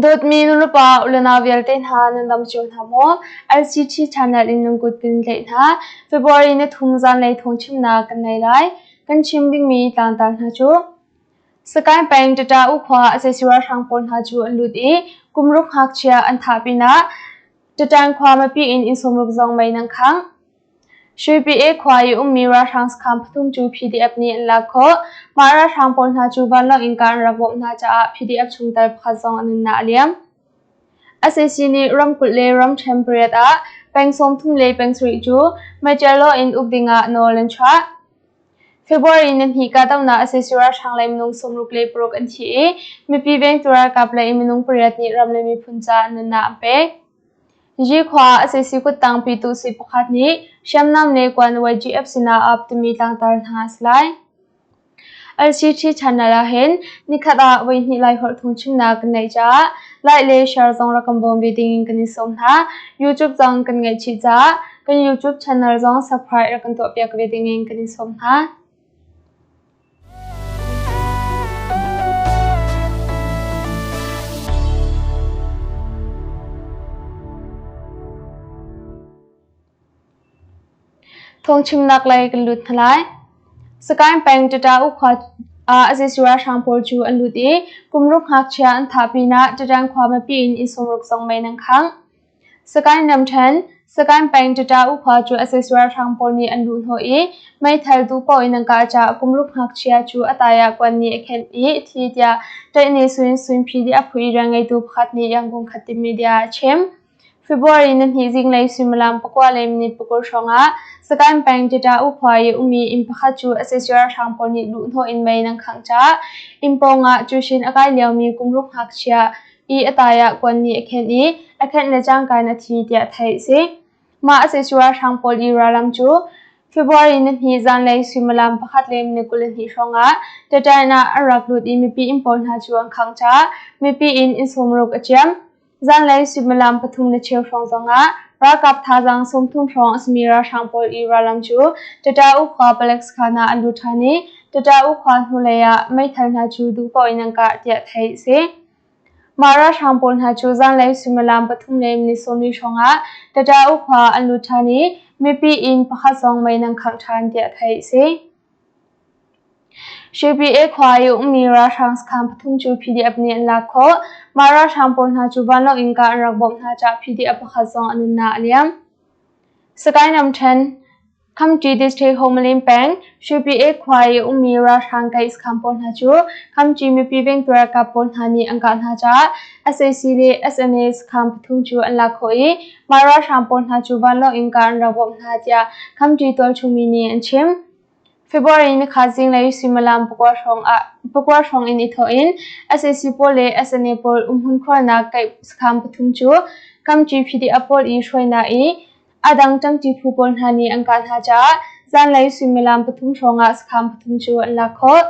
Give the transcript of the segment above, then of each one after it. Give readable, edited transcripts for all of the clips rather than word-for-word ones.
Dawtmi nulepa ulenau vialte hna nan dam cio hna maw? LCT channel in nan kut kan tlaih hna. February ni thum zanlei thawngchimnak kan nei lai. Kan chim dingmi tlangtar hna cu Sagaing peng Tata U khua sac ralhrang pawl hna cu an lut i kumruk ngakchia an thah pinah Tatang khua mipi in inn sawmruk zong mei nan khangh. Shwe khua i ummi ralhrang sakhan pathum cu PDF nih an lak khawh. Mah ralhrang pawl hna cu vanlawng in kah an rak bawmh hna caah PDF chungtel pakhat zong a nunnak a liam. Sac nih ramkulh le ramṭhen pariat ah peng 30 le peng sarih cu Matialaw in uk dingah nawl an chuah. February nihnih kahdohnak sac ralhrang lei minung 66 an thi i mipi vengtu ralkap lei minung pariat nih ram le miphun caah nunnak an pek. Yikhua sac kuttang pyituhsi pakhat nih hriamnam le kuan YGF sinah a ap timi tlangtar hna a si lai. LCT channel ah hin nikhat ah voihnih Laiholh phungchimnak kan neih caah like le share zong rak kan bawm ve dingin kan in sawm hna. YouTube zong kan ngeih chih caah kan YouTube channel zong subscribe rak kan tuahpiak ve dingin kan in sawm hna. Thawngchimnak lei kan lut hna lai. Sagaing peng Tata U khua ah sac ralhrang pawl cu an lut i kumruk ngakchia an thah pinah Tatang khua mipi in inn sawmruk zong mei an khangh. Sagaing ramṭhen, Sagaing peng Tata U khua cu sac ralhrang pawl nih an luhhnawh i meithal duh paoh in an kah caah kumruk ngakchia cu a tai ah kuan nih a khenh i a thi tiah Ṭaihni Suin Suin PDF phu i rianngeitu pakhat nih Yangon Khatin media ah a chim. February nihnih zinglei suimilam pakua le minute pakul hrawngah Sagaing peng Tita U khua i ummi inn pakhat cu sac ralhrang pawl nih luhhnawh in mei nan khangh caah inn pawngah tuition a kai liomi kumruk ngakchia i a tai ah kuan nih a khenh i a khenh le cangka in a thi tiah theih a si. Mah sac ralhrang pawl i rallam cu February nihnih zanlei suimilam pakhat le minute 22 hrawngah Tatan ah an rak lut i mipi inn pawl hna cu an khangh caah mipi inn inn sawmruk a ciam. Zanlei suimilam pathum le cheu hrawng zongah ralkap thazaang 30 hrawng a simi ralhrang pawl i rallam cu Tata U khua palek sakhan ah an lut ṭhan i Tata U khua hnulei ah meithal hna cu duh paoh in an kah tiah theih a si. Mah ralhrang pawl hna cu zanlei suimilam pathum le minute 40 hrawngah Tata U khua an lut ṭhan i mipi inn pakhat zong mei nan khangh ṭhan tiah theih a si. Shwe khua i ummi ralhrang sakhan pathum cu PDF nih an lak khawh. Mah ralhrang pawl hna cu vanlawng in kah an rak bawmh hna caah PDF pakhat zong a nunnak a liam. Sagaing ramṭhen, Khamṭi District Homalin peng, Shwe khua i ummi ralhrang kaih sakhan pawl hna cu Khamṭi mipi vengtu ralkap pawl hna nih an kah hna caah sac le SNA sakhan pathum cu an lak khawh i mah ralhrang pawl hna cu vanlawng in kah an rak bawmh hna tiah Khamṭi tualchung mi nih an chim. February nikhat zinglei suimilam pakua hrawng in i thawh in sac pawl le SNA pawl umhmun khuarnak kaih sakhan pathum cu Kamṭi PDF pawl i hruainak i a dang ṭangṭi phu pawl hna nih an kah hna caah zanlei suimilam pathum hrawngah sakhan pathum cu an lak khawh.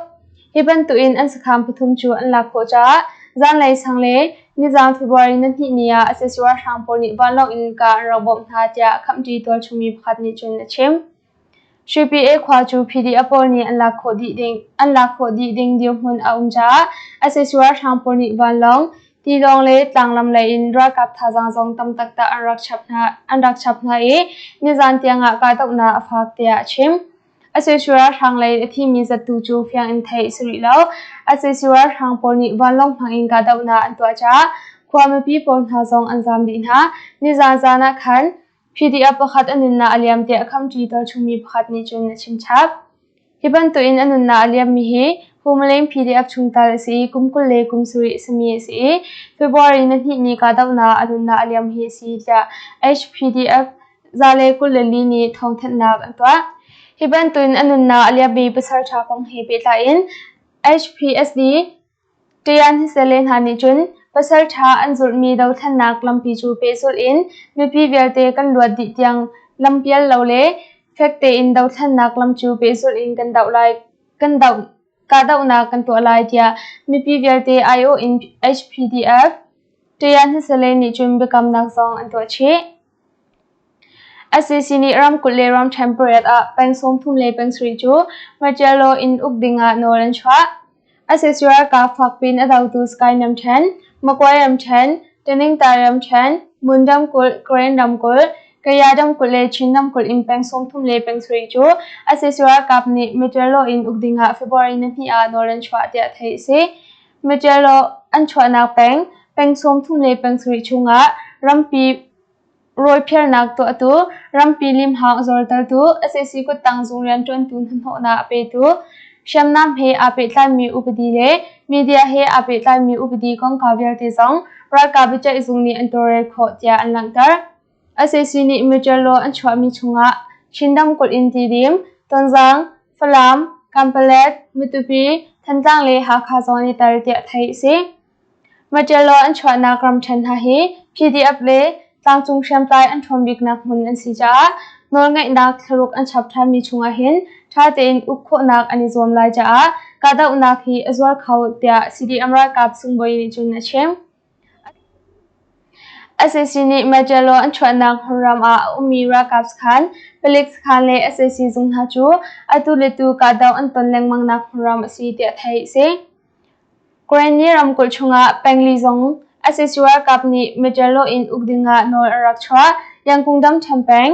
Hi bantukin an sakhan pathum cu an lak khawh caah zanlei sang le nizaan February nihnih ni ah sac ralhrang pawl nih vanlawng in kah an rak bawmh hna tiah Khamṭi tualchungmi pakhat nih cun a chim. Shwe khua cu PDF pawl nih an lak khawh dih ding dirhmun a um caah sac ralhrang pawl nih vanlawng, tilawng le tlanglam lei in ralkap thazaang zong tam taktak an rak chap hna i nizaan tiangah kahdohnak a fak tiah a chim. Sac ralhrang lei a thimi zattu cu fiang in theih a si rih lo. Sac ralhrang pawl nih vanlawng hmang in kahdohnak an tuah caah khua mipi pawl hna zong an zaam dih hna. Nizaan zaan ah khan PDF pakhat a nunnak a liam tiah Khamṭi tualchungmi pakhat nih cun a chim chap. Hi bantukin a nunnak a liammi hi Humaleng PDF chungtel a si i kum 20 le kum sarih a simi a si i February nihnih ni kahdohnak a nunnak a liam hi a si tiah HPDF 124 nih thawngthanhnak an tuah. Hi bantukin a nunnak a liammi pasalṭha kong he pehtlai in HPSD Ṭian hisale hna nih cun pasalṭha an zulhmi dothlennak lampi cu pehzulh in mipi vialte kan luat dih tiang lampial lo le fek tein dothlennak lam cu pehzulh in kan doh lai kan doh kahdohnak kan tuah lai tiah mipi vialte aiawh in HPDF Ṭian hisale nih cun biakamnak zong an tuah chih. Sac nih ramkulh le ramṭhen pariat ah peng 30 le peng sarih cu martial law in uk dingah nawl an chuah. Sac ralkap fakpi in a dotu Sky Namṭhen, Magway ramṭhen, Taningtar ramṭhen, Mon ramkulh, Karen ramkulh, Kaya ramkulh le Chin ramkulh in peng 30 le peng sarih cu sac ralkap nih martial law in uk dingah February nihnih ah nawl an chuah tiah theih a si. Martial law an chuahnak peng, peng 30 le peng sarih chungah rampi rawiphiarnak tuahtu, rampi limhang a zortertu, sac kuttang zung rianṭuantu hnahnawhnak a petu, hriamnam he aa pehtlaimi upadi le media he aa pehtlaimi upadi kongkau vialte zong ralkap biaceihzung nih an tawlrel khawh tiah an langhter. Sac nih martial law an chuahmi chungah Chin ramkulh in Tidim, Tonzang, Falam, Kanpalet, Matupi, Thantlang le Hakha zong an i tel tiah theih a si. Martial law an chuahnak ramṭhen hna hi PDF le tlangcung hriamtlai an ṭhawn biknak hmun an si caah nawlngeihnak thlaruk an chap ṭhanmi chungah hin ṭha tein uk khawhnak an i zuam lai caah kahdohnak hi a zual kho tiah CDM ralkap sungbawi nih cun a chim. Sac nih martial law an chuahnak hmunram ah a ummi ralkap sakhan, palik sakhan le sac zung hna cu atu le tu kahdoh an ton lengmangnak hmunram a si tiah theih a si. Karenni ramkulh chungah pengli zong sac ralkap nih martial law in uk dingah nawl an rak chuah. Yangkung Damṭhen peng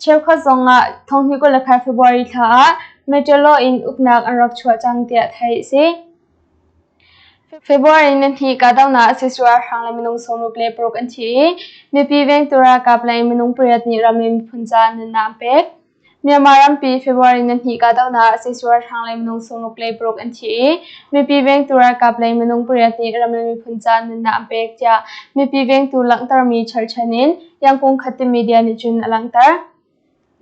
cheukhat zongah 2021 February thla ah martial law in uknak an rak chuah cang tiah theih a si. February nihnih kahdohnak sac ralhrang le minung 66 an thi i mipi vengtu ralkap lei minung pariat nih ram le miphun caah nunnak an pek. Myanmar rampi February nihnih kahdohnak sac ralhrang lei minung 66 an thi i mipi vengtu ralkap lei minung pariat nih ram le miphun caah nunnak an pek tiah mipi vengtu langhtermi cherhchan in Yangkung Khatte media nih cun a langhter.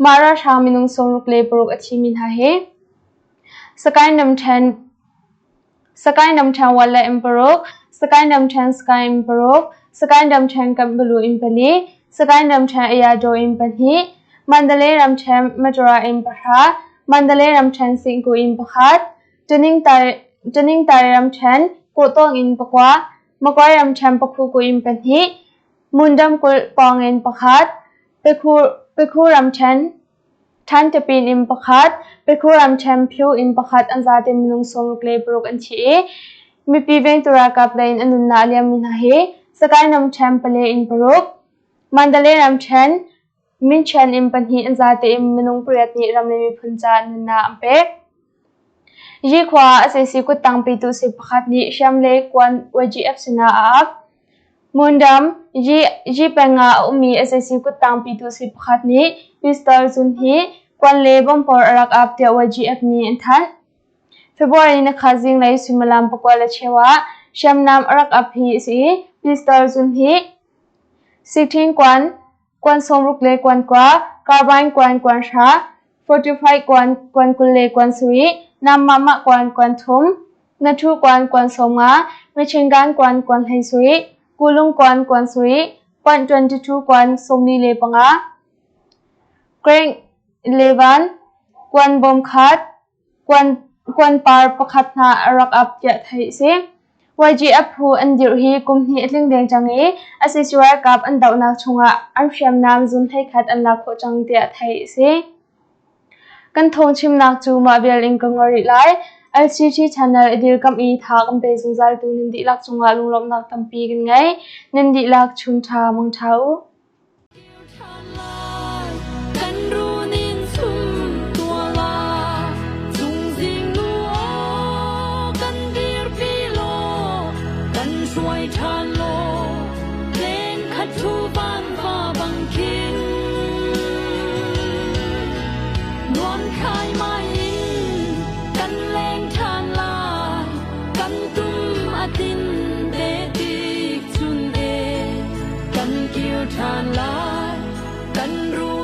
Mah ralhrang minung 66 a thimi hna hi Sakaing ramṭhen Sakaing ramṭhen Wale in paruk, Sakaing ramṭhen Sky in paruk, Sakaing ramṭhen Kanpalu in pali, Sakaing ramṭhen Ayadaw in pahnih, Mandalay ramṭhen Matura in pahra, Mandalay ramṭhen Singku in pakhat, Taningtar ramṭhen Kawhtawng in pakua, Magway ramṭhen Pakhuku in pahnih, Mun ramkulh pawng in pakhat, Pekhu ramṭhen Ṭhantapin in pakhat, Pekhu ramṭhen Phyu in pakhat an zate minung 66 an thi i mipi vengtu ralkap lei in a nunnak a liammi hna hi Sagaing ramṭhen Pale in paruk, Mandalay ramṭhen Minchen in pahnih an zate in minung pariat nih ram le miphun caah nunnak an pek. Yi khua ah sac kuttang petu sii pakhat nih hriam le kuan YGF sinah a ap. Mundam, Yi peng ah a ummi sac kuttang pitu sii pakhat nih pistol zun hi kuan le bompor a rak ap tiah YGF nih an thanh. February nikhat zinglei suimilam 9:15 ah hriamnam a rak ap hi a si i pistol zun hi Sihṭin kuan, kuan 60 le kuan kua, carbine kuan kuan hra, 45 kuan kuan 20 le kuan sarih, nam mahmah kuan kuan thum, nathu kuan kuan 50, machine gun kuan kuan 17, kulung kuan kuan sarih, point 22 kuan 45, crank 11, kuan bawm khat, Kuanpar pakhat hna a rak ap tiah theih a si. YGF phu an dirh hi kum hnih a tling deng cang i sac ralkap an dohnak chungah an hriamnam zun hleikhat an lak khawh cang tiah theih a si. Kan thawngchimnak cu mah vial in ka ngol rih lai. LCT channel i dirkamh i tha kan pe zungzaltu nan dihlak cungah lunglawmhnak tampi kan ngei. Nan dihlak chun ṭha mang ṭha u. Kan kir ṭhan lai, kan ru